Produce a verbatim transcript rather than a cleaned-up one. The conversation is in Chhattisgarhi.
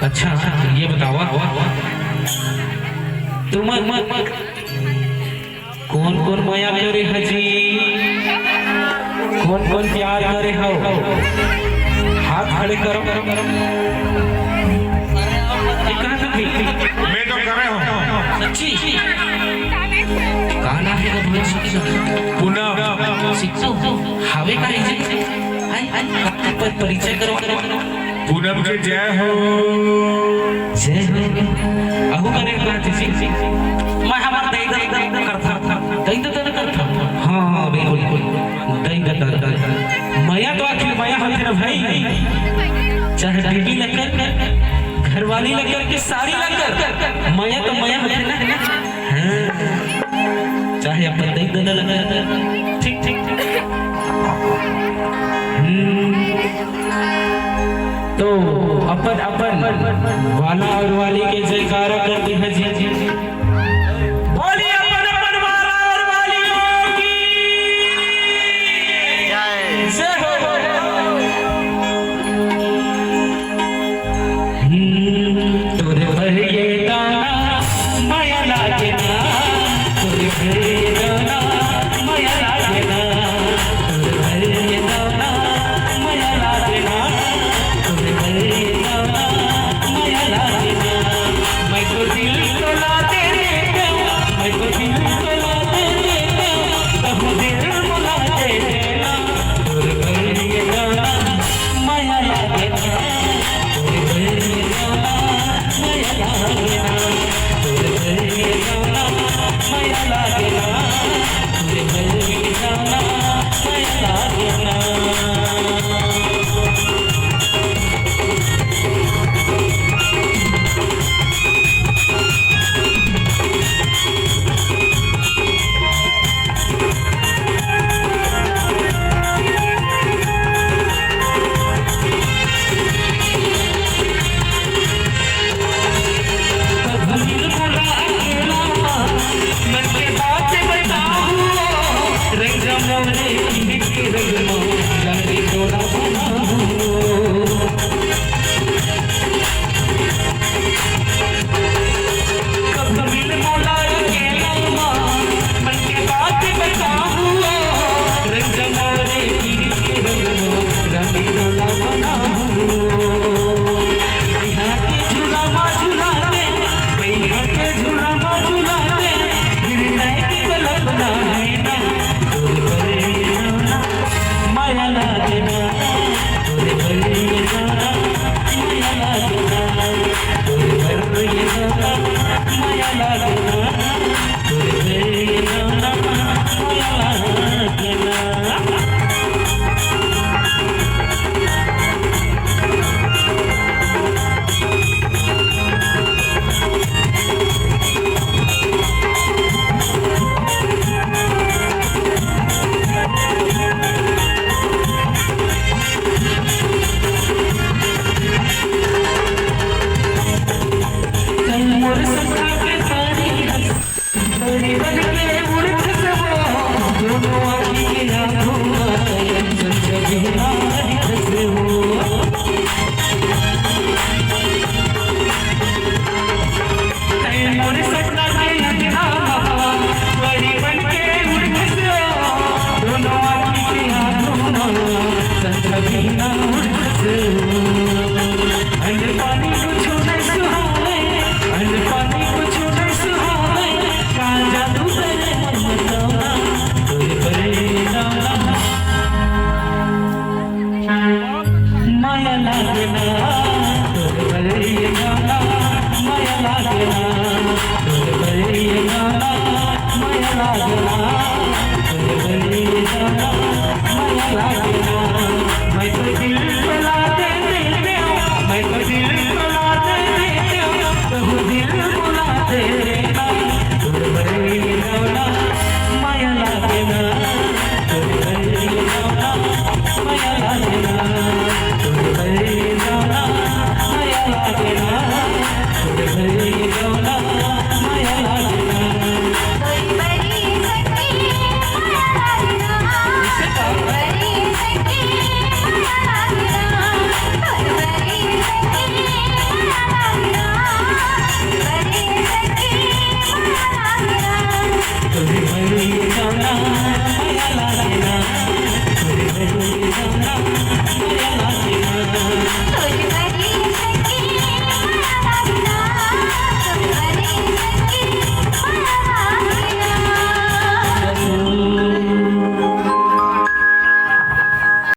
अच्छा, ये बतावा, तुमन कोन कोन मया करे हव जी? कोन कोन प्यार करे हव? हाथ खड़े करो। ये कहाँ से थी? मैं तो करे हूँ। सच्ची? का नाम हे? पूनम। सिद्धू। हवे का जी? हाय, हाय, पर परिचय करो, करो। पूनम के जय हो। जय हो। अहू करे का जी? मैं हमर दई ददा करथन। दई ददा करथन। हाँ, हाँ, बिल्कुल, बिल्कुल। दई ददा। मया तो आखिर मया होथे ना भाई। चाहे बीवी ला कर, घरवाली ला कर के सारी ला कर। मया तो मया होथे ना। हाँ। चाहे अपन दई ददा ला कर। ठीक, ठीक, ठीक। हम्म। तो अपन अपन वाला और वाली के जयकारा कर दे जी। बोलिए अपन अपन वाला और वाली की जय हो। हम्म, तोरे बर ये दाना मया लागे ना, तोरे बर ये दाना मया लागे ना, तोरे बर ये दाना मया लागे ना, तोरे बर ये दाना मया लागे ना। मैं तो दिल तोला दे देता, मैं तो दिल तोला दे देता, तहूँ दिल मोला दे देना, तोरे बर ये दाना मया लागे ना।